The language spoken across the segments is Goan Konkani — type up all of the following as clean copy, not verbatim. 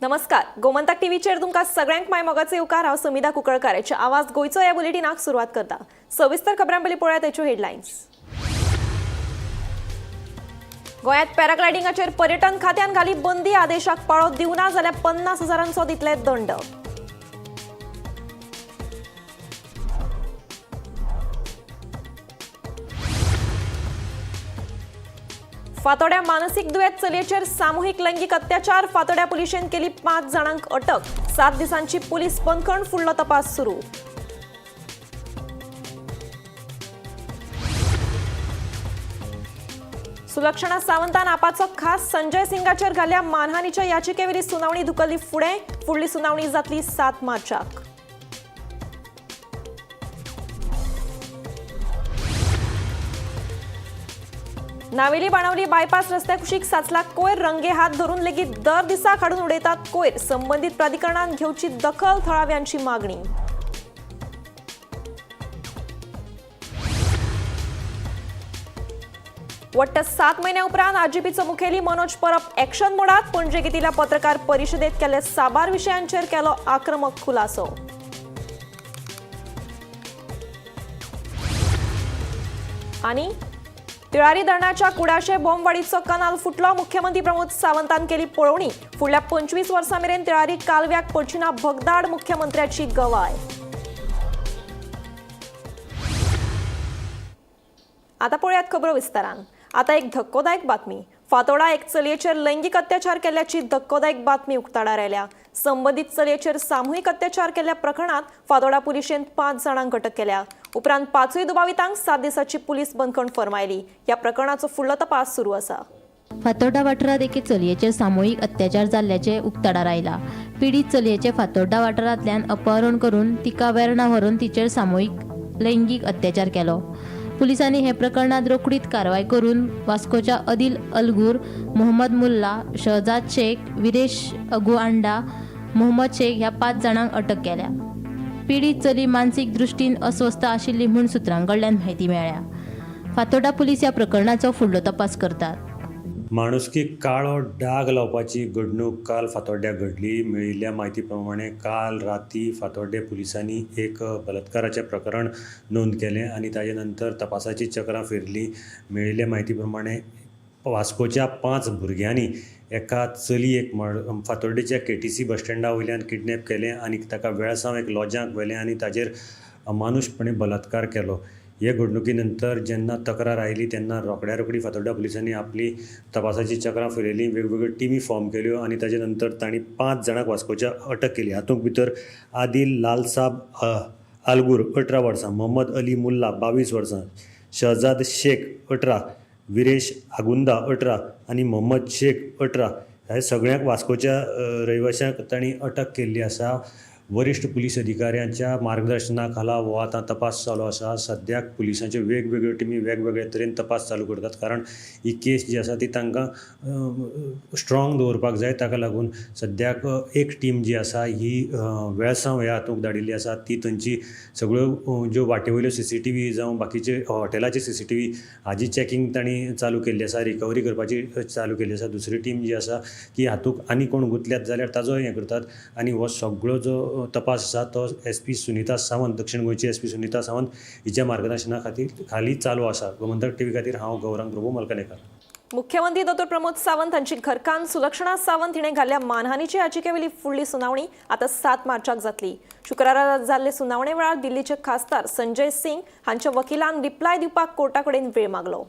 नमस्कार, गोमंतक टीव्हीचेर तुमकां सगळ्यांक माय मोगाचे येवकार. हांव समिधा कुंकळकार. हेचे आवाज गोंयचो ह्या बुलेटिनाक सुरवात करता. सविस्तर खबरां पयलीं पळोवया तेच्यो हेडलायन्स. गोंयांत पॅराग्लायडिंगाचेर पर्यटन खात्यान घाली बंदी. आदेशाक पाळो दिवना जाल्यार 50 हजारांचो दितले दंड. फातोड्या मानसीक दुयेंत चलयेचेर सामुहीक लैंगीक अत्याचार. फातोड्या पुलिशेन केली 5 जाणांक अटक. 7 दिसांची पुलीस बंदखण. फुडलो तपास सुरू. सुलक्षणा सावंतान आपाचो खास संजय सिंगाचेर घाल्या मानहानीच्या याचिकेवेली सुनावणी धुकल्ली फुडें. फुडली सुनावणी जातली 7 मार्चाक. नावेली बाणावली बायपास रस्त्या कुशीक साचला कोयर. रंगे हात धरून लेगीत दर दिसा काडून उडयतात कोयर. संबंदीत प्राधिकरणान घेवची दखल, थळाव्यांची मागणी. वट्ट 7 म्हयन्या उपरांत आरजीपीचो मुखेली मनोज परब एक्शन मोडात. पणजे घेतिल्ल्या पत्रकार परिशदेत केल्ले साबार विशयांचेर केलो आक्रमक खुलासो. आनी तिळारी धरणाच्या कुडाशे बॉम्बवाडीचो कनाल फुटलो. मुख्यमंत्री प्रमोद सावंतान केली पळोवणी. फुडल्या 25 वर्सां मेरेन तिळारी कालव्याक पडची ना भगदाड, मुख्यमंत्र्याची गवाय. आता पळयात खबरो विस्तारान. आता एक धक्कोदायक बातमी. फातोडा एक चलयेचेर लैंगीक अत्याचार केल्ल्याची धक्कोदायक बातमी उक्ताडार आयल्या. संबंदीत चलयेचेर सामुहीक अत्याचार केल्ल्या प्रकरणात फातोडा पुलिशेन 5 जाणांक अटक केल्या. उपरांत पांचूय दुबावितांक 7 दिसांची पुलीस बंदखण फर्मायली. ह्या प्रकरणाचो फुडलो तपास सुरू आसा. फातोर्डा वाठारांत एके चलयेचेर सामुहीक अत्याचार जाल्ल्याचें उक्ताडार आयलां. पिडीत चलयेचें फातोर्डा वाठारांतल्यान अपहरण करून तिका वेर्णा व्हरून तिचेर सामुहीक लैंगीक अत्याचार केलो. पुलिसांनी हे प्रकरणात रोखडीच कारवाय करून वास्कोच्या अदिल अलगूर, मोहम्मद मुल्ला, शहजाद शेख, विरेश अगुआंडा, मोहम्मद शेख ह्या 5 जाणांक अटक केल्या. पिडीत चली मानसीक दृश्टीन अस्वस्थ आशिल्ली म्हूण सुत्रां कडल्यान म्हायती मेळ्ळ्या. फातोर्डा पुलीस ह्या प्रकरणाचो फुडलो तपास करतात. माणुसकी काळो डाग लावपाची घडणूक काल फातोड्ड्या घडली. मेळिल्ल्या म्हायती प्रमाणे काल राती फातोड्डें पुलिसांनी एक बलात्काराचें प्रकरण नोंद केलें आनी ताजे नंतर तपासाचीं चक्रां फिरलीं. मेळिल्ल्या म्हायती प्रमाणे वास्कोच्या 5 भुरग्यांनी एका चलयेक फातोड्डेच्या केटीसी बस स्टँडा वयल्यान किडनॅप केलें आनी ताका वेळसांव एक लॉजाक व्हेलें आनी ताजेर अमानुशपणे बलात्कार केलो. हे घडणुकी नंतर जेन्ना तक्रार आयली तेन्ना रोखड्या रोखडी फातोड्डा पुलिसांनी आपली तपासाचीं चक्रां फिरयलीं, वेगवेगळ्यो टिमी फॉर्म केल्यो आनी ताजे नंतर तांणी 5 जाणांक वास्कोच्या अटक केली. हातूंत भितर आदिल लालसाब आलगूर 18 वर्सां, मोहम्मद अली मुल्ला 22 वर्सां, शहजाद शेख 18, विरेश आगुंदा 18 आनी मोहम्मद शेख 18 ह्या सगळ्यांक वास्कोच्या रहिवाशांक तांणी अटक केल्ली आसा. वरिश्ठ पुलीस अधिकाऱ्यांच्या मार्गदर्शना खाला हो आतां तपास चालू आसा. सद्याक पुलिसांच्यो वेगवेगळ्यो टिमी वेगवेगळे तरेन तपास चालू करतात, कारण ही केस जी आसा ती तांकां स्ट्रॉंग दवरपाक जाय. ताका लागून सद्याक एक टीम जी आसा ही वेळसांव ह्या हातूंत धाडिल्ली आसा. ती थंयची सगळ्यो ज्यो वाटे वयल्यो सीसीटीव्ही जावं बाकीचे हॉटेलाचे सीसीटीव्ही हाजी चॅकींग तांणी चालू केल्ली आसा, रिकवरी करपाची चालू केल्ली आसा. दुसरी टीम जी आसा की हातूंत आनी कोण गुंतल्यात जाल्यार ताजो हें करतात आनी हो सगळो जो तपास आसा तो एसपी सुनिता सावंत, दक्षीण गोंयची एसपी सुनिता सावंत हिच्या मार्गदर्शना खातीर खाली चालू आसा. गोमंतक टीव्ही खातीर हांव गौरांग प्रभू मलकनेकर. मुख्यमंत्री दोतोर प्रमोद सावंत हांची घरकान्न सुलक्षणा सावंत हिणें घाल्ल्या मानहानीची याचिकेवेली फुडली सुनावणी आतां 7 मार्चाक जातली. शुक्रारा जाल्ले सुनावणे वेळार दिल्लीचे खासदार संजय सिंग हांच्या वकिलान रिप्लाय दिवपाक कोर्टा कडेन वेळ मागलो.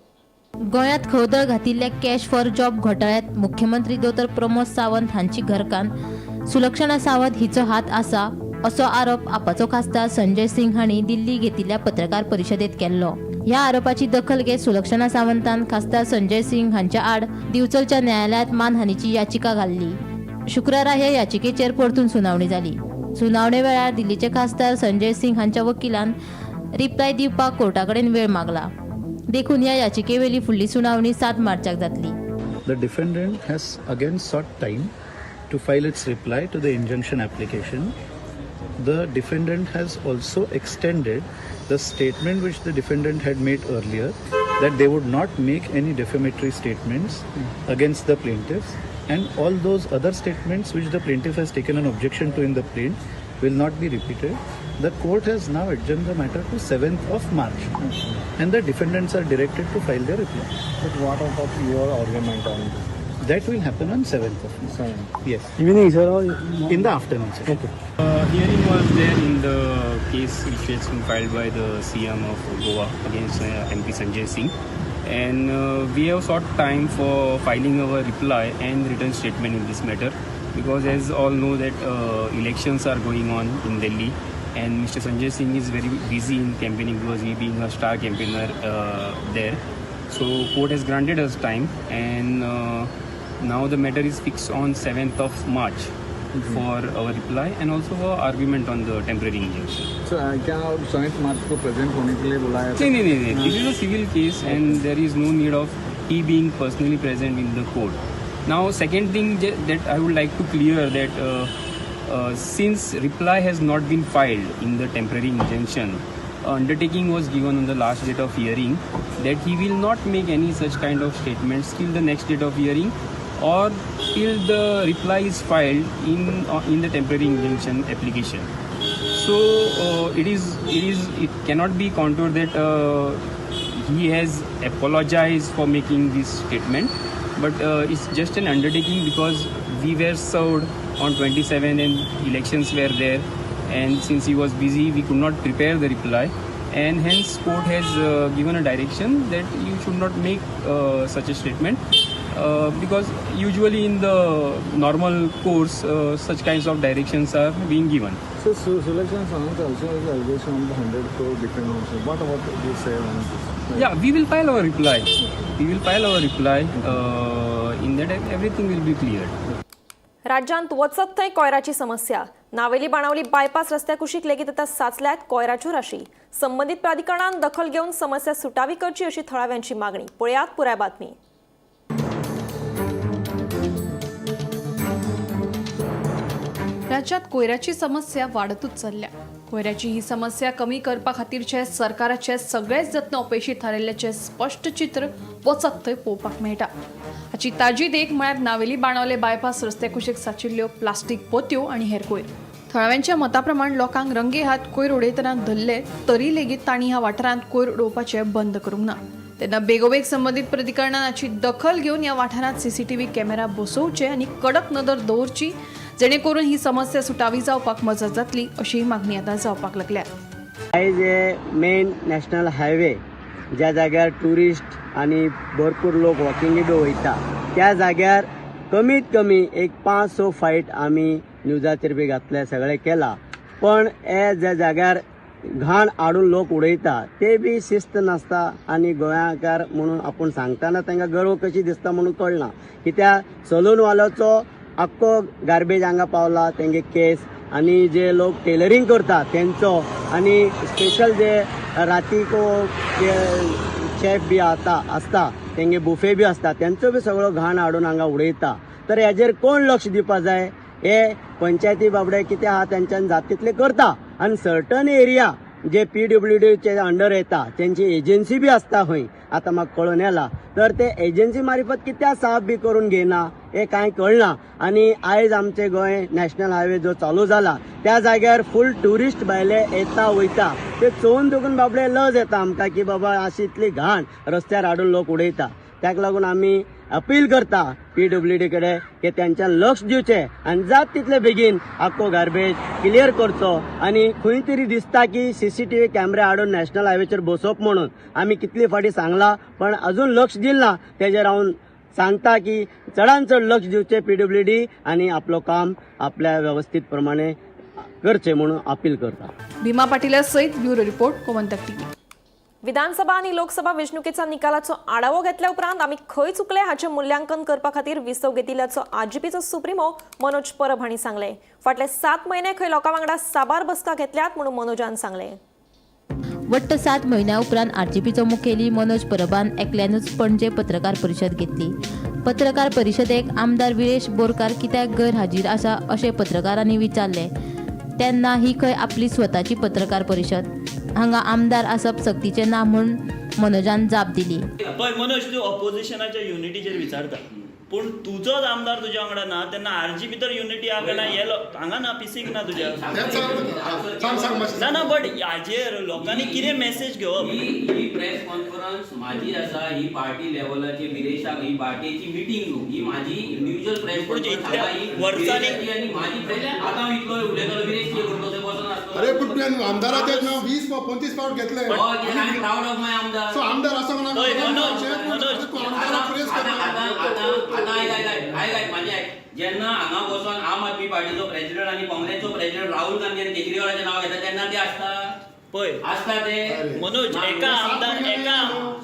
गोंयांत खवदळ घातिल्ल्या कॅश फॉर जॉब घोटाळ्यांत मुख्यमंत्री दोतोर प्रमोद सावंत हांची घरकान्न सुलक्षणा सावंत हिचो हात आसा असो आरोप आपाचो खासदार संजय सिंग हांणी दिल्ली घेतिल्ल्या पत्रकार परिशदेत केल्लो. ह्या आरोपाची दखल घेत सुलक्षणा सावंतान खासदार संजय सिंग हांच्या आड दिवचलच्या न्यायालयात मानहानीची याचिका घाल्ली. शुक्रारा ह्या याचिकेचेर परतून सुनावणी जाली. सुनावणे वेळार दिल्लीचे खासदार संजय सिंग हांच्या वकिलान रिप्लाय दिवपाक कोर्टा कडेन वेळ मागला. देखून ह्या याचिकेवेली फुडली सुनावणी 7 मार्चाक जातली. The defendant has again sought time to file its reply to the injunction application. The defendant has also extended the statement which the defendant had made earlier that they would not make any defamatory statements against the plaintiffs. And all those other statements which the plaintiff has taken an objection to in the plaint will not be repeated. The court has now adjourned the matter to 7th of March, and the defendants are directed to file their reply. But what about your argument on this? That will happen on 7th of March. Seventh. Yes, Evening, sir. Or in the afternoon session. Okay. Hearing was there in the case which has been filed by the CM of Goa against MP Sanjay Singh, and we have sought time for filing our reply and written statement in this matter, because as all know that elections are going on in Delhi, and Mr. Sanjay Singh is very busy in campaigning because he being a star campaigner there. So court has granted us time, and now the matter is fixed on 7th of March for our reply and also for argument on the temporary injunction. So, क्या आप 7 मार्च को प्रेजेंट होने के लिए बुलाया था? नहीं नहीं नहीं, this is a civil case and there is no need of he being personally present in the court. Now, second thing that I would like to clear that since reply has not been filed in the temporary injunction, undertaking was given on the last date of hearing that he will not make any such kind of statements till the next date of hearing or till the reply is filed in the temporary injunction application. So it cannot be countered that he has apologized for making this statement, but it's just an undertaking because we were served on 27 and elections were there, and since he was busy we could not prepare the reply, and hence court has given a direction that you should not make such a statement, because usually in the normal course such kinds of directions are being given. So, Sulakshana Sawant also has allegation on the 100 crore defamation. What about you say on this? Yeah, we will file our reply. We will file our reply. In that everything will be cleared. राज्यांत वचत थंय कोयराची समस्या. नावेली बाणावली बायपास रस्त्या कुशीक लेगीत आतां साचल्यात कोयराच्यो राशी. संबंदीत प्राधिकरणान दखल घेवन समस्या सुटावी करची अशी थळाव्यांची मागणी. पळयात पुराय बातमी. राज्यात कोयराची समस्या वाडतूच चल्ल्या. कोयराची ही समस्या कमी करपा खातीरचे सरकाराचे सगळेच यत्न अपेशी थारिल्ल्याचें स्पश्ट चित्र वचत थंय पळोवपाक मेळटा. हाची ताजी देख म्हळ्यार नावेली बाणावले बायपास रस्त्या कुशीक साचिल्ल्यो प्लास्टीक पोत्यो आनी हेर कोयर. थळाव्यांच्या मता प्रमाण लोकांक रंगे हात कोयर उडयतना धरले तरी लेगीत तांणी ह्या वाठारांत कोयर उडोवपाचें बंद करूंक ना. तेन्ना बेगोबेग संबंदीत प्राधिकरणान हाची दखल घेवन ह्या वाठारांत सीसीटीव्ही कॅमेरा बसोवचे आनी कडक नदर दवरची, जेणे करून ही समस्या सुटावी जावपाक मजत जातली अशी मागणी आतां जावपाक लागल्या. आयज हे मेन नॅशनल हायवे ज्या जाग्यार ट्युरिस्ट आनी भरपूर लोक वॉकिंग बी वयता त्या जाग्यार कमीत कमी एक 5-6 फायट आमी न्यूजाचेर बी घातले, सगळें केलां. पण हे ज्या जाग्यार घाण हाडून लोक उडयता ते बी शिस्त नासता आनी गोंयकार म्हणून आपूण सांगतना तांकां गर्व कशी दिसता म्हणून कळना. कित्याक सलूनवाल्याचो आख्खो गार्बेज हांगा पावला, तेंगे केस, आनी जे लोक टेलरींग करता तेंचो, आनी स्पेशल जे रातीको जे शेफ बी आता आसता तेंगे बुफे बी आसता तेंचो बी सगळो घाण हाडून हांगा उडयता. तर हेजेर कोण लक्ष दिवपा जाय? हे पंचायती बाबडे कितें आहा तेंच्यान जात तितले करता आनी सर्टन एरिया जे पीडब्ल्यूडीचे अंडर येता तेंची एजन्सी बी आसता खंय, आतां म्हाका कळून येला, तर ते एजन्सी मार्फत कित्याक साफ बी करून घेयना हें कांय कळना. आनी आयज आमचे गोंय नॅशनल हायवे जो चालू जाला त्या जाग्यार फूल ट्युरिस्ट भायले येता वयता ते चोवन देखून बाबडे लज येता आमकां की बाबा अशी इतली घाण रस्त्यार हाडून लोक उडयता. ताका लागून आमी अपील करता पीडब्ल्यूडी कडेन की तेंच्यान लक्ष दिवचें आनी जात तितले बेगीन आख्खो गार्बेज क्लियर करचो. आनी खंय तरी दिसता की सीसीटीव्ही कॅमेरा हाडून नॅशनल हायवेचेर बसोवप म्हणून आमी कितले फावटी सांगलां पण अजून लक्ष दिलें ना. तेजेर हांव सांगता की चडान चड लक्ष दिवचें पीडब्ल्यूडी आनी आपलो काम आपल्या वेवस्थीत प्रमाणे करचें म्हणून अपील करता. भीमा पाटीला सयत ब्युरो रिपोर्ट, गोमंतक टीव्ही. विधानसभा आनी लोकसभा वेंचणुकेच्या निकालाचो आढावो घेतल्या उपरांत आमी खंय चुकले हाचें मुल्यांकन करपा खातीर विसव घेतिल्ल्याचो आरजीपीचो सुप्रिमो मनोज परब हांणी सांगलें. फाटले 7 म्हयने खंय लोकां वांगडा साबार बसका घेतल्यात म्हणून मनोजान सांगलें. वट्ट 7 म्हयन्या उपरांत आरजीपीचो मुखेली मनोज परबान एकल्यानूच पणजे पत्रकार परिशद घेतली. पत्रकार परिशदेक आमदार विरेश बोरकार कित्याक गैरहाजीर आसा अशें पत्रकारांनी विचारलें तेन्ना ही खंय आपली स्वताची पत्रकार परिशद, हांगा आमदार आसप सक्तीचें ना म्हूण मनोजान जाप दिली. पळय मनोज, तूं ऑपोजिशनाच्या युनिटीचेर विचारता. पूण तुजोच आमदार तुज्या वांगडा ना तेन्ना आरजी भितर युनिटी आहा काय ना हे हांगा ना पिसीक ना तुज्या. ना ना, बट हाजेर लोकांनी कितें मॅसेज घेवप? ही प्रेस कॉन्फरन्स माझी आसा, ही पार्टी लेवलाची विदेशाक ही पार्टीची मिटींग न्हू, ही माझी इंडिव्हिज्युअल प्रेस कॉन्फरन्स वर्सांनी आनी माझी प्रेस. आतां हांव इतलो उलयतलो, विरेश कितें करतलो ते बसून आसतलो. अरे पूण तुवें आमदाराचें नांव 20 25 फावट घेतलें. I am proud of my आमदार. सो आमदार आसा म्हणून मनोज. आमदाराक प्रेस आतां आतां आतां आयक आयक आयक आयक म्हाजें आयक. जेन्ना हांगा बसून आम आदमी पार्टीचो प्रेसिडेंट आनी काँग्रेसचो प्रेसिडेंट राहुल गांधी आनी केजरीवालाचें नांव घेता तेन्ना ते आसता पळय आसता ते मनोज, एका आमदार एका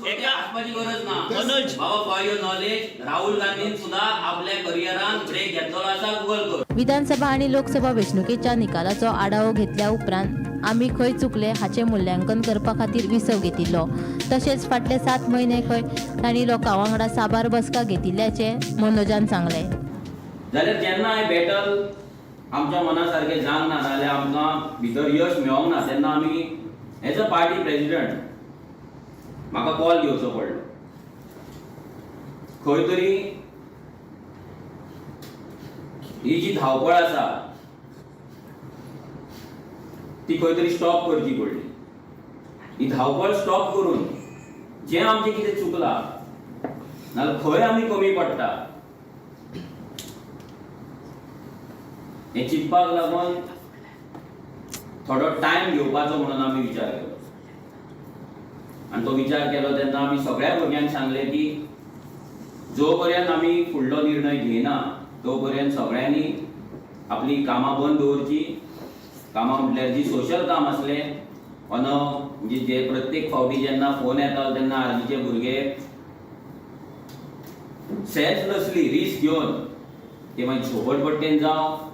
एका आसपाची गरज ना. मनोज बाबा, फॉर your knowledge, Rahul गांधीन सुद्धा आपल्या करियरान ब्रेक घेतलेलो आसा. गुगल कर. विधानसभा आनी लोकसभा वेंचणुकेच्या निकालाचो आढावो घेतल्या उपरांत आमी खंय चुकले हाचें मुल्यांकन करपा खातीर विसव घेतिल्लो. तशेंच फाटले 7 म्हयने खंय तांणी लोकां वांगडा साबार बसका घेतिल्ल्याचें मनोजान सांगलें. जाल्यार जेन्ना हें बॅटल आमच्या मना सारकें जावंक ना, जाल्यार आमकां भितर यश मेळोंक ना, तेन्ना आमी एज अ पार्टी प्रेसिडेंट म्हाका कॉल घेवचो पडलो. खंय तरी ही जी धांवपळ आसा ती खंय तरी स्टॉप करची पडली. ही धांवपळ स्टॉप करून जें आमचें कितें चुकलां नाजाल्यार खंय आमी कमी पडटा हें चिंतपाक लागून थोडो टायम घेवपाचो म्हणून आमी विचार केलो. आनी तो विचार केलो तेन्ना आमी सगळ्या भुरग्यांक सांगलें की जो पर्यंत आमी फुडलो निर्णय घेयना तो पर्यंत सगळ्यांनी आपली कामां बंद दवरची. कामां म्हटल्यार जी सोशल काम आसलें ऑन म्हणजे जे प्रत्येक फावटी जेन्ना फोन येतालो तेन्ना आर्जीचे भुरगे सेल्फलसली रिस्क घेवन ते मागीर झोपडपट्टेन जावं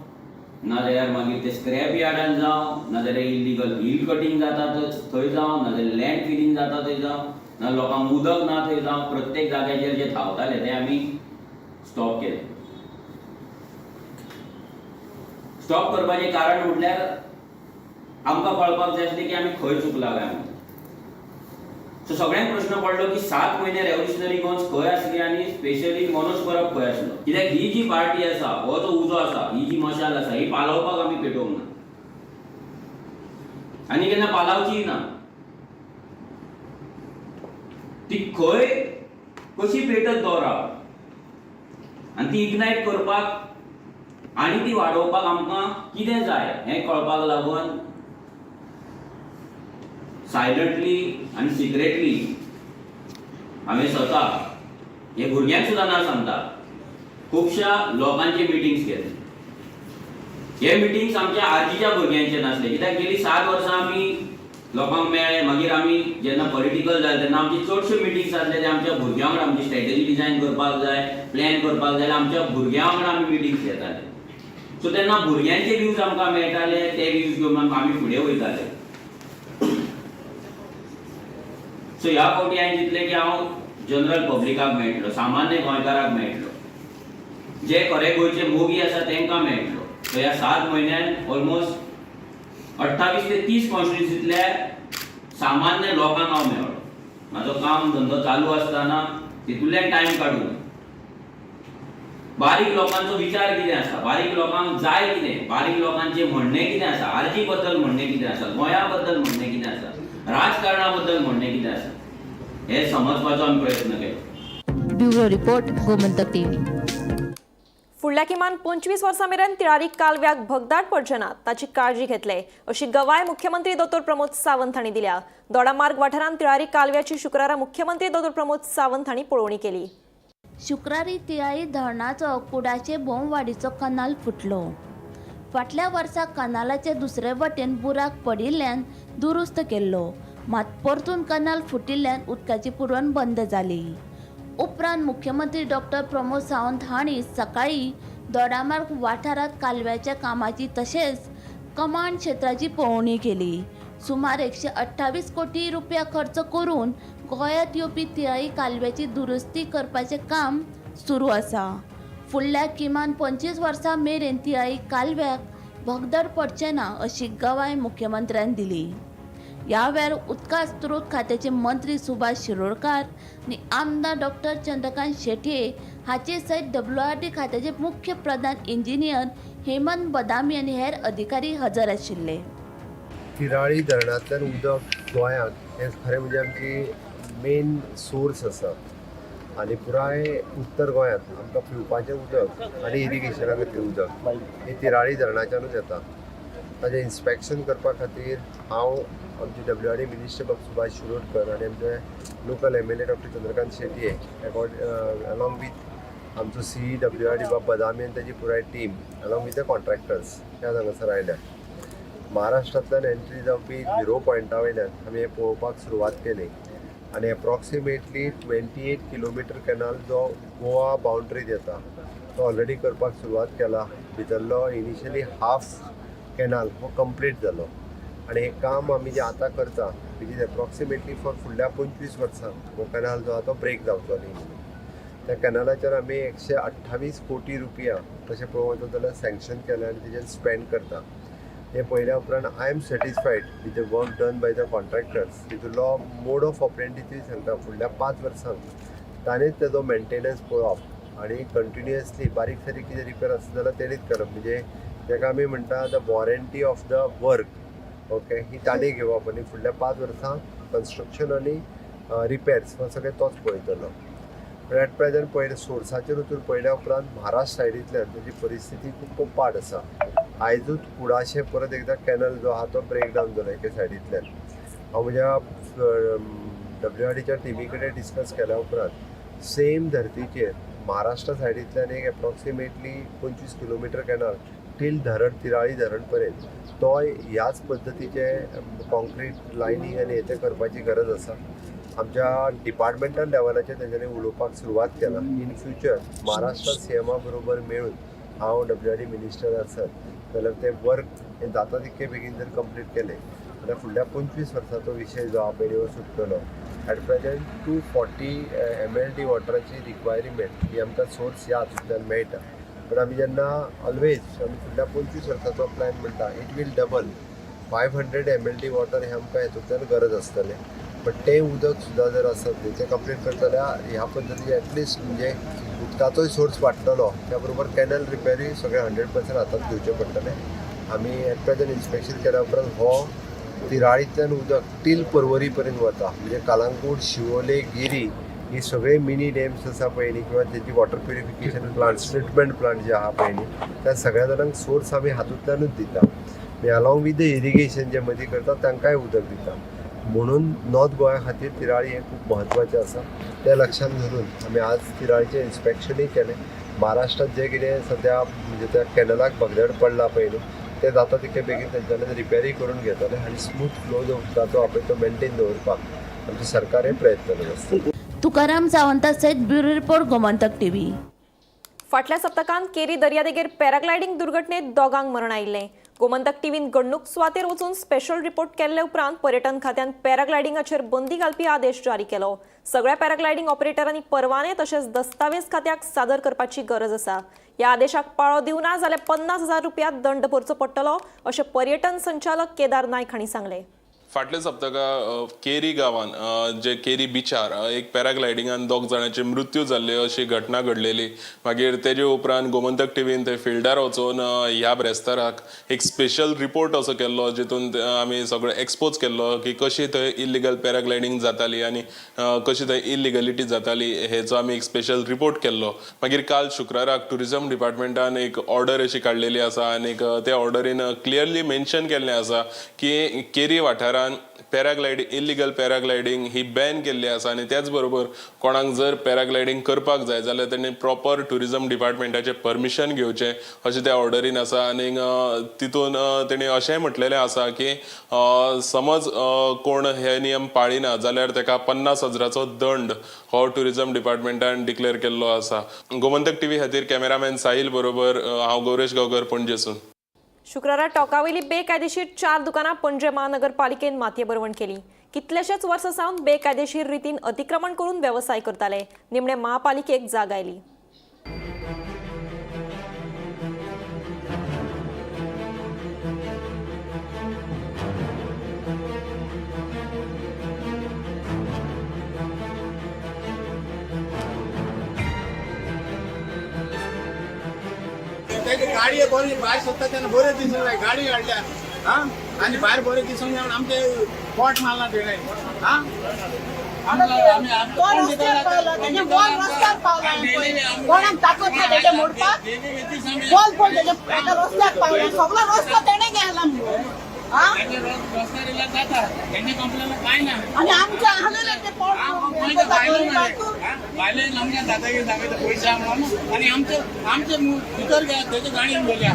नाजाल्यार मागीर ते स्क्रॅप यार्डान जावं, नाजाल्यार इल्लीगल हिल कटींग जाता थंय जावं, नाजाल्यार लँड फिलींग जाता थंय जावं, ना लोकांक उदक ना थंय जावं, प्रत्येक जाग्याचेर जे धांवताले ते आमी स्टॉप केले. स्टॉप करपाचें कारण म्हटल्यार आमकां कळपाक जाय आसलें की आमी खंय चुकला काय म्हणून. सो सगळ्यांक प्रश्न पडलो की 7 म्हयने रेव्होल्युशनरी गोवन्स खंय आसली आनी स्पेशली मनोज परब खंय आसलो. कित्याक ही जी पार्टी आसा, हो जो उजो आसा, ही जी मशाल आसा, ही पालोवपाक आमी पेटोवंक ना आनी केन्ना पालावचीय ना. ती खंय कशी पेटत दवरप आनी ती इग्नायट करपाक आनी ती वाडोवपाक आमकां कितें जाय हें कळपाक लागून सायलंटली आनी सिक्रेटली हांवें स्वता हे भुरग्यांक सुद्दां ना सांगता खुबश्या लोकांचे मिटिंग्स घेतले. हे मिटिंग्स आमच्या आर्जीच्या भुरग्यांचे नासले, कित्याक गेली 7 वर्सां आमी लोकांक मेळ्ळे. मागीर आमी जेन्ना पॉलिटिकल जाले तेन्ना आमची चडश्यो मिटिंग्स आसले ते आमच्या भुरग्यां वांगडा. आमची स्ट्रॅटजी डिजायन करपाक जाय, प्लॅन करपाक जाय, आमच्या भुरग्यां वांगडा आमी मिटिंग्स घेताले. सो तेन्ना भुरग्यांचे व्यूज आमकां मेळटाले, ते व्यूज घेवन आमी फुडें वयताले. सो ह्या फावटी हांवें चिंतलें की हांव जनरल पब्लिकाक मेळटलो, सामान्य गोंयकाराक मेळटलो, जे खरे गोंयचे मोगी आसा तांकां मेळटलो. सो ह्या 7 म्हयन्यान ऑलमोस्ट 28 ते 30 कॉन्स्टिट्युन्सींतल्या सामान्य लोकांक हांव मेळ्ळो. म्हाजो काम धंदो चालू आसतना तितूंतल्यान टायम काडून बारीक लोकांचो विचार कितें आसा, बारीक लोकांक जाय कितें, बारीक लोकांचें म्हणणें कितें आसा, आर्जी बद्दल म्हणणें कितें आसा, गोंया बद्दल म्हणणें कितें आसा, राजकारणा बद्दल म्हणणें कितें आसा, हें समजपाचो आमी प्रयत्न केलो. Bureau report, Gomantak TV. फुडल्या किमान 25 वर्सां मेरेन तिळारी कालव्याक भगदाट पडचे ना ताची काळजी घेतले अशी गवाय मुख्यमंत्री दोतोर प्रमोद सावंत हांणी दिल्या. दोडामार्ग वाठारांत तिळारी कालव्याची शुक्रारा मुख्यमंत्री दोतोर प्रमोद सावंत हांणी पळोवणी केली. शुक्रारी तिळारी धरणाचो कुडाचे बोमवाडीचो कनाल फुटलो. फाटल्या वर्सा कनालाचे दुसरे वटेन बुराक पडिल्ल्यान दुरुस्त केल्लो, मात परतून कनाल फुटिल्ल्यान उदकाची पुरवण बंद जाली. उपरांत मुख्यमंत्री डॉक्टर प्रमोद सावंत हांणी सकाळी दोडामार्ग वाठारांत कालव्याच्या कामाची तशेंच कमांड क्षेत्राची पळोवणी केली. सुमार 128 कोटी रुपया खर्च करून गोंयांत येवपी तिळारी कालव्याची दुरुस्ती करपाचें काम सुरू आसा. फुडल्या किमान 25 वर्सां मेरेन तिळारी कालव्याक भगदड पडचें ना अशी गवाय मुख्यमंत्र्यान दिली. ह्या वेळार उदका स्त्रोत खात्याचे मंत्री सुभाष शिरोडकार आनी आमदार डॉक्टर चंद्रकांत शेटये हाचे सयत WRD खात्याचे मुख्य प्रधान इंजिनियर हेमंत बदामी आनी हेर अधिकारी हजर आशिल्ले. तिराळी धरणांतल्यान उदक गोंयांत हें खरें म्हणजे आमची मेन सोर्स आसा आनी पुराय उत्तर गोंयांत आमकां पिवपाचें उदक आनी इरिगेशना खातीर उदक हें तिराळी धरणाच्यानूच येता. ताजें इन्स्पेक्शन करपा खातीर हांव आमचे WRD minister बाब सुभाष शिरोडकर आनी आमचे local MLA doctor Chandrakant Shetye along with आमचो CE WRD बाब बदामी आनी ताजी पुराय team along with the contractors ह्या हांगासर आयल्या. महाराष्ट्रांतल्यान एंट्री जावपी झिरो पॉयंटा वयल्यान आमी हें पळोवपाक सुरवात केली आनी एप्रॉक्सिमेटली 28 किलोमिटर कॅनल जो गोवा बाउंड्रीत येता तो ऑलरेडी करपाक सुरवात केला. भितरलो इनिशियली हाफ कॅनल हो कंप्लीट जालो आनी हें काम आमी जें आतां करता which is approximately for फुडल्या 25 वर्सां हो कॅनल जो आहा तो ब्रेक जावचो न्ही म्हणून. त्या कॅनलाचेर आमी 128 कोटी रुपया तशें पळोवंक वचत जाल्यार सँक्शन केलें आनी तेजेर स्पेंड करता. हें पळयल्या उपरांत I am satisfied with the work done by the contractors. तितूंतलो mode of ऑपरेंटीचूय सांगता फुडल्या 5 वर्सांक ताणेंच तेजो मेंटेनन्स पळोवप आनी कंटिन्युअसली बारीक सारीक कितें रिपेर आसता जाल्यार तेणीच करप, म्हणजे ताका आमी म्हणटा the warranty of the work. Okay, ही ताणें घेवप आनी फुडल्या 5 वर्सां कन्स्ट्रक्शन आनी रिपेर्स हो सगळें तोच पळयतलो. पूण एट प्रेजंट पळयलें सोर्साचेर वचून पळयल्या उपरांत महाराष्ट्र सायडींतल्यान ताजी परिस्थिती खूब पाड आसा. आयजूच कुडाशें परत एकदां कॅनल जो आहा तो ब्रेक डावन जालो एके सायडींतल्यान. हांव म्हज्या WRDच्या टिमी कडेन डिस्कस केल्या उपरांत सेम धर्तीचेर महाराष्ट्र सायडींतल्यान एक एप्रॉक्सिमेटली 25 किलोमिटर कॅनल टील धरण तिराळी धरण पर्यंत तोय ह्याच पद्दतीचे कॉन्क्रीट लायनींग आनी हें तें करपाची गरज आसा. आमच्या डिपार्टमेंटल लेवलाचेर तेंच्यांनी उलोवपाक सुरवात केला. इन फ्युचर महाराष्ट्र CMA बरोबर मेळून हांव WRD minister आसत जाल्यार तें वर्क हें जाता तितके बेगीन जर कंप्लीट केलें जाल्यार फुडल्या 25 वर्सांचो विशय जो आहा पळय हो सुट्टलो. एट प्रेजंट 240 MLD वॉटराची रिक्वायरमेंट ही आमकां सोर्स ह्या हातूंतल्यान मेळटा. पण आमी जेन्ना ऑलवेज आमी फुडल्या 25 वर्साचो प्लॅन म्हणटा it will double 500 MLD water हें आमकां हेतूंतल्यान गरज आसतलें. बट तें उदक सुद्दां जर आसत न्ही तें कंप्लीट करता जाल्यार ह्या पद्दतीन एटलिस्ट म्हणजे उदकाचोय सोर्स वाडटलो, त्या बरोबर कॅनल रिपेरूय सगळें 100% हातांत घेवचें पडटलें. आमी एट प्रेजंट इन्स्पेक्शन केल्या उपरांत हो तिराळींतल्यान उदक टील पर्वरी पर्यंत वता, म्हणजे कालांगूट, शिवोले, गिरी ही सगळे मिनी डॅम्स आसा पळय न्ही किंवा तेजी water purification plants, treatment plant जे आहा पळय न्ही त्या सगळ्या जाणांक सोर्स आमी हातूंतल्यानूच दिता. अलोंग विथ the irrigation जे मदीं करता तांकांय उदक दिता. म्हणून नॉर्थ गोंया खातीर तिराळी हें खूब म्हत्वाचें आसा. तें लक्षांत धरून आमी आज तिराळीचें इन्स्पेक्शनूय केलें. महाराष्ट्रांत जें कितें सद्या म्हणजे त्या कॅनलाक भगदड पडला पळय न्ही तें जाता तितके बेगीन तेंच्यांनी रिपेरूय करून घेतले आनी स्मूथ फ्लो जो उदकाचो आहा पळय तो मेनटेन दवरपाक आमचें सरकार हे प्रयत्न करत आसता. तुकाराम सावंता सयत ब्युरो रिपोर्ट, गोमंतक टीव्ही. फाटल्या सप्तकांत केरी दर्यादेगेर पॅराग्लायडींग दुर्घटनेत दोगांक मरण आयिल्लें. गोमंतक टीव्हीन घडणूक सुवातेर वचून स्पेशल रिपोर्ट केल्ले उपरांत पर्यटन खात्यान पॅराग्लायडिंगाचेर बंदी घालपी आदेश जारी केलो. सगळ्या पॅराग्लायडींग ऑपरेटरांनी परवाने तशेंच दस्तावेज खात्याक सादर करपाची गरज आसा. ह्या आदेशाक पाळो दिवना जाल्यार 50,000 रुपया दंड भरचो पडटलो अशें पर्यटन संचालक केदार नायक हांणी सांगलें. फाटल्या सप्तका केरी गांवान जे केरी बिचार एक पॅराग्लायडिंगान 2 जाणांचे मृत्यू जाल्ले अशी घटना घडलेली. मागीर तेजे उपरांत गोमंतक टीव्हीन थंय फिल्डार वचून ह्या ब्रेस्ताराक एक स्पेशल रिपोर्ट असो केल्लो जितून आमी सगळें एक्सपोज केल्लो की कशी थंय इलिगल पॅराग्लायडींग जाताली आनी कशी थंय इलिगलिटी जाताली हेचो आमी एक स्पेशल रिपोर्ट केल्लो. मागीर काल शुक्राराक ट्युरिजम डिपार्टमेंटान एक ऑर्डर अशी काडलेली आसा आनीक त्या ऑर्डरीन क्लियरली मेन्शन केल्लें आसा की केरी वाठारान पॅराग्लायडींग, इलिगल पॅराग्लायडींग ही बॅन केल्ली आसा आनी त्याच बरोबर कोणाक जर पॅराग्लायडींग करपाक जाय जाल्यार तेणी प्रॉपर ट्युरिजम डिपार्टमेंटाचें परमिशन घेवचें अशें त्या ऑर्डरीन आसा. आनीक तितून तेणी अशेंय म्हटलेलें आसा की समज कोण हे नियम पाळिना जाल्यार तेका 50,000चो दंड हो ट्युरिजम डिपार्टमेंटान डिक्लेअर केल्लो आसा. गोमंतक टीव्ही खातीर कॅमेरामॅन साहिल बरोबर हांव गौरेश गांवकर, पणजेसून. शुक्रारा टोकावयली बेकायदेशीर 4 दुकानां पणजे महानगरपालिकेन मातये भरवण केली. कितलेशेच वर्सां सावन बेकायदेशीर रितीन अतिक्रमण करून वेवसाय करताले. निमणे महापालिकेक जाग आयली. तेजी गाडये बरी भायर सोदता तेन्ना बरें दिसूंक जाय. गाडी हाडल्या आं आनी भायर बरें दिसूंक जाय म्हणून आमचें पोट मारलां तेणें. आं तो रस्त्यार पावला, तेजें बॉल रस्त्यार पावला. कोणाक ताकद ना तेजें मोडपाक. बॉल पळय तेजें एका रस्त्यार पावला, सगळो रस्तो तेणें गेला. आनी आमचें आहलेलें तें पोट भायले आमच्या दादागिरी दाखयता पयशे म्हणून आनी आमचे आमचे भितर तेजे गाडयेन गेल्या.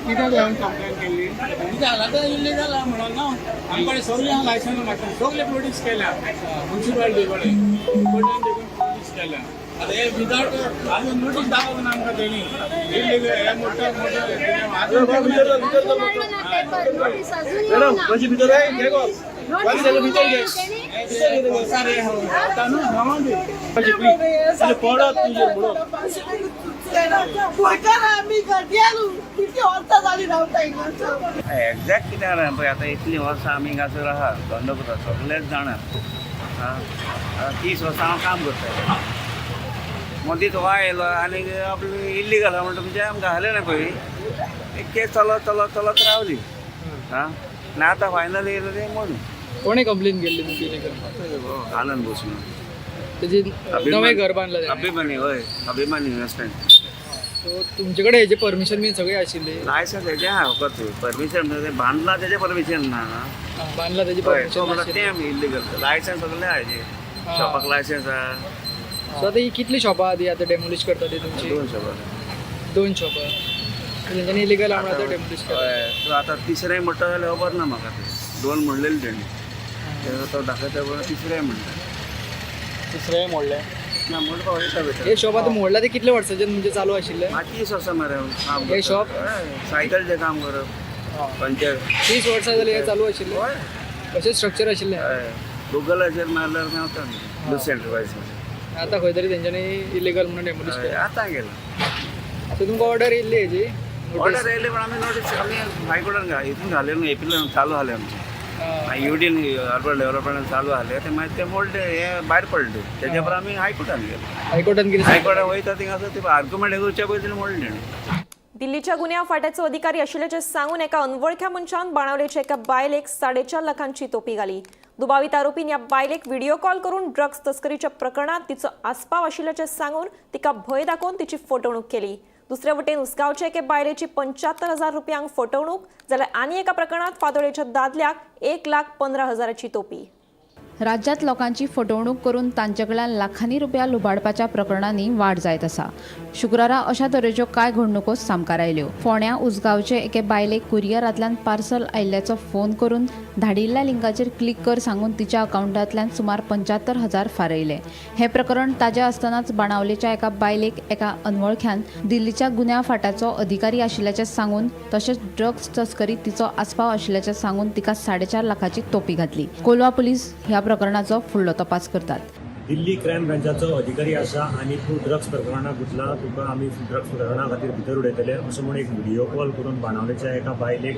कित्याक हांवें कंप्लेन केल्ली कित्याक आतां इल्लीगल आहा म्हणून न्हू. आमकडे सगळीं आहा लायसन्स मागता, सगळे प्रोड्यूस केल्या मुन्सिपालिटी कडेन कोर्टान देखून प्रोड्यूस केल्या. आतां हे विदावट आजून नोटीस दाखोवंक ना आमकां तेणी. इल्लीगल हे मोठे मोठे एक्झॅक्ट कितें जालें पळय आतां इतलीं वर्सां आमी हांगासर आहा, धंदो करता, सगळेच जाणा. आतां 30 वर्सां हांव काम करता. मदींच हो आयलो आनी आपलें इल्लीगल आहा म्हणटा म्हणजे आमकां घालें ना पळय. एक केस चलत चलत चलत रावली. आं आनी आतां फायनल येयलो तें मोडून. कोणें कंप्लेन केल्ली तुमची इलिगल? आनंद बोस म्हणून. तेजी नवें घर बांदलां तेणें. अभिमानी, हय, अभिमानी इन्वेस्टमेंट. सो तुमचे कडेन हेजें परमिशन बीन सगळें आशिल्लें? लायसन्स हेजें आहा फकत, परमिशन म्हणजे बांदलां तेजें परमिशन ना. बांदलां तेजें हय, परमिशन सो म्हणटा तें आमी इल्लीगल. लायसन्स सगळें आहा हेजें, शॉपाक लायसन्स आहा. सो आतां ही कितलीं शॉपां आहा ती आतां डेमोलिश करता ती तुमची? 2 शॉपां. 2 शॉपां तेंच्यांनी इलिगल आहा म्हणून आतां डेमोलिश करता. हय, आतां तिसरें म्हणटा जाल्यार खबर ना म्हाका तें. 2 म्हणलेलें तेणी, तो दाखयता पण तिसरें म्हणटा. तिसरें मोडलें ना मोडपा वयता भितर. हे शॉप आतां मोडलां तें कितले वर्सांचें म्हणजे चालू आशिल्लें? 30 वर्सां मरे काम. हे शॉप सायकलचें काम करप पंचर. 30 वर्सां जालीं हें चालू आशिल्लें? अशें स्ट्रक्चर आशिल्लें? हय, गुगलाचेर मारल्यार मेवता न्ही दुसरें एंटरप्रायज. आतां खंय तरी तेंच्यांनी इलिगल म्हणून डेमोलिश केलें. आतां गेलां. सो तुमकां ऑर्डर येयल्ली हेजी? ऑर्डर येयली पण आमी नोटीस आमी हायकोर्टान हितून घालें न्हू, एपिलान चालू जालें आमचें. मागीर युडीन अर्बन डेव्हलपमेंटान चालू जालें तें, मागीर तें मोडलें, हें भायर पडलें. तेज्या पर आमी हायकोर्टान गेले. हायकोर्टान कितें? हायकोर्टान वयता थिंगासर ते आर्ग्युमेंट करच्या पयलीं मोडलें. दिल्लीच्या गुन्यांव फाट्याचो अधिकारी आशिल्ल्याचें सांगून एका अनवळख्या मनशान बाणावलेच्या एका बायलेक 4.5 लाखांची तोपी घाली. दुबावीत आरोपीन ह्या बायलेक व्हिडिओ कॉल करून ड्रग्स तस्करीच्या प्रकरणात तिचो आस्पाव आशिल्ल्याचें सांगून तिका भंय दाखोवन तिची फटवणूक केली. दुसरे वटेन उसगांवचे एके बायलेची 75,000 रुपयांक फटवणूक जाल्यार आनी एका प्रकरणात फातोडेच्या दादल्याक 1,15,000ची तोपी. राज्यांत लोकांची फटवणूक करून तांचे कडल्यान लाखांनी रुपया लुबाडपाच्या प्रकरणांनी वाड जायत आसा. शुक्रारा अशा तरेच्यो कांय घडणुको सामकार आयल्यो. फोंड्या उसगांवचे एके बायलेक कुरियरांतल्यान पार्सल आयिल्ल्याचो फोन करून धाडिल्ल्या लिंकाचेर क्लिक कर सांगून तिच्या अकावंटांतल्यान सुमार 75,000 फारयले. हें प्रकरण ताजें आसतनाच बाणावलेच्या एका बायलेक एका अनवळख्यान दिल्लीच्या गुन्यांव फांट्याचो अधिकारी आशिल्ल्याचें सांगून तशेंच ड्रग्स तस्करीत तिचो आस्पाव आशिल्ल्याचें सांगून तिका 4.5 लाखाची तोपी घातली. कोलवा पुलीस ह्या प्रकरणाचो फुडलो तपास करतात. दिल्ली क्रायम ब्रांचाचो अधिकारी आसा आनी तूं ड्रग्स प्रकरणाक गुंतला, तुका आमी ड्रग्स प्रकरणा खातीर भितर उडयतले असो म्हूण एक व्हिडिओ कॉल करून बाणावलेच्या एका बायलेक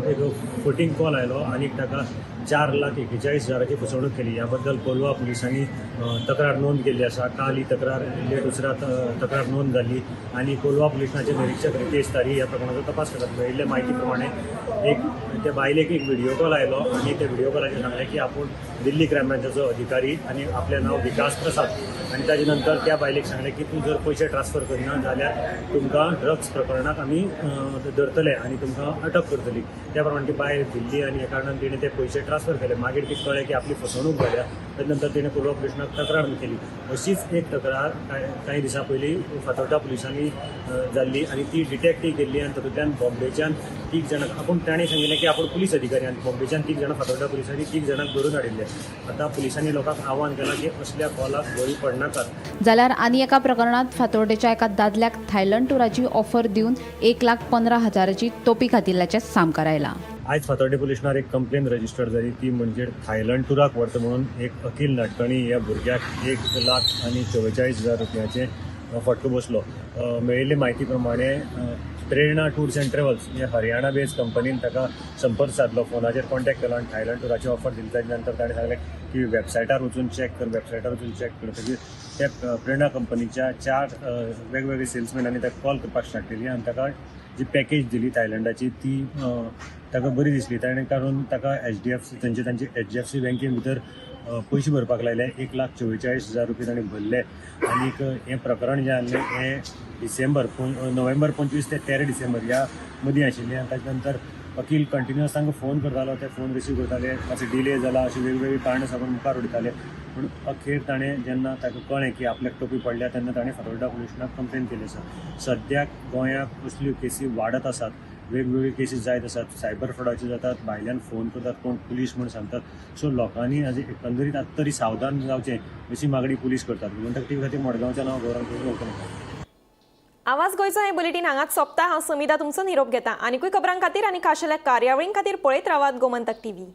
एक फटींग कॉल आयलो आनी ताका 4,41,000ची फसवणूक केली. ह्या बद्दल कोलवा पुलिसांनी तक्रार नोंद केल्ली आसा. काल ही तक्रार लेट उसरां तक्रार नोंद जाली आनी कोलवा पुलिसांचे निरिक्षक रितेश तारी ह्या प्रकरणाचो तपास करतात. मेळिल्ले म्हायती प्रमाणे एक त्या बायलेक एक व्हिडिओ कॉल आयलो आनी त्या व्हिडिओ कॉलाचेर सांगलें की आपूण दिल्ली क्रायम ब्रांचाचो अधिकारी आनी आपलें नांव विकास प्रसाद आनी ताजे नंतर त्या बायलेक सांगलें की तूं जर पयशे ट्रान्सफर करिना जाल्यार तुमकां ड्रग्स प्रकरणाक आमी धरतले आनी तुमकां अटक करतली. त्या प्रमाणे ती बायल भिल्ली आनी ह्या कारणान तिणें ते पयशे ट्रान्सफर केले. मागीर ती कळ्ळें की आपली फसवणूक जाल्या. ताजे नंतर तिणें कोलवा पुलिसांक तक्रार केली. अशीच एक तक्रार कांय दिसां पयलीं फातोर्डा पुलिसांनी जाल्ली आनी ती डिटेक्टय केल्ली आनी तातूंतल्यान बॉम्बेच्यान 3 जाणांक आपूण ताणें सांगिल्लें की आपूण पुलीस अधिकारी आनी बॉम्बेच्यान 3 जाणां फातोर्डा पुलिसांनी 3 जाणांक धरून हाडिल्ले. आतां पुलिसांनी लोकांक आव्हान केलां की असल्या कॉलाक बळी पडनाकात. जाल्यार आनी एका प्रकरणांत फातोर्डेच्या एका दादल्याक थायलंड टुराची ऑफर दिवन 1,15,000ची तोपी घातिल्ल्याचें सामकार आयलां. आयज फातोर्डे पुलिसांक एक कंप्लेन रजिस्टर जाली ती म्हणजे थायलंड टुराक व्हरता म्हणून एक अखील नाटकणी ह्या भुरग्याक 1,44,000 रुपयाचें फटको बसलो. मेळिल्ले म्हायती प्रमाणे प्रेरणा टूर्स अँड ट्रॅव्हल्स हे हरियाणा बेस्ड कंपनीन ताका संपर्क सादलो, फोनाचेर कॉन्टॅक्ट केलो आनी थायलंड टुराची ऑफर दिली. ताजे नंतर ताणें सांगलें की वेबसायटार वचून चॅक कर, वेबसायटार वचून चॅक करतकीर त्या प्रेरणा कंपनीच्या चार वेगवेगळे सेल्समॅनांनी ताका कॉल करपाक स्टार्ट केली आनी ताका जी पॅकेज दिली थायलंडाची ती ताका बरी दिसली. ताणें काडून ताका एचडीएफसी तांचे तांचे एचडीएफसी बँकेन भितर पयशे भरपाक लायले. 1,44,000 रुपया ताणें भरले आनीक हें प्रकरण जें आसलें हें डिसेंबर नोव्हेंबर 25 ते 13 डिसेंबर ह्या मदीं आशिल्लें. आनी ताच्या नंतर वकील कंटिन्युअस तांकां फोन करतालो, ते फोन रिसीव करताले, मातशें डिले जाला अशीं वेगवेगळीं कारणां सांगून मुखार उडयताले. पूण अखेर ताणें जेन्ना ताका कळ्ळें की आपल्याक टोपी पडल्या तेन्ना ताणें फातोर्डा पुलीस स्टेशनाक कंप्लेन केली आसा. सद्याक गोंयांत असल्यो केसी वाडत आसात, वेगवेगळ्यो केसी जायत आसात, सायबर फ्रॉडाच्यो जातात, भायल्यान फोन करतात, कोण पुलीस म्हूण सांगतात. सो लोकांनी आज एकंदरीत आतां तरी सावधान जावचें अशी मागणी पुलीस करतात. गोमंतक टीव्ही खातीर मडगांवच्यान हांव गौरांग प्रभू. आवाज गोंयचो हें बुलेटीन हांगाच सोंपता. हांव समिता तुमचो निरोप घेता. आनिकूय खबरां खातीर आनी खाशेल्या कार्यावळीं खातीर पळयत रावात गोमंतक टीव्ही.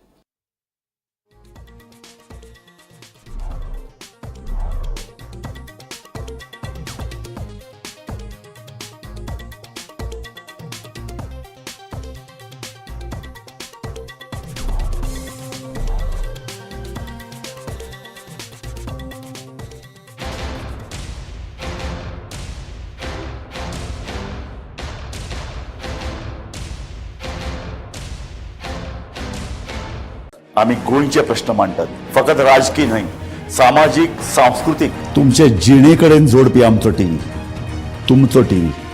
आमी गोंयचे प्रश्न मांडटात, फकत राजकी न्हय, सामाजीक, सांस्कृतीक, तुमचे जिणे कडेन जोडपी आमचो टीव्ही, तुमचो टीव्ही.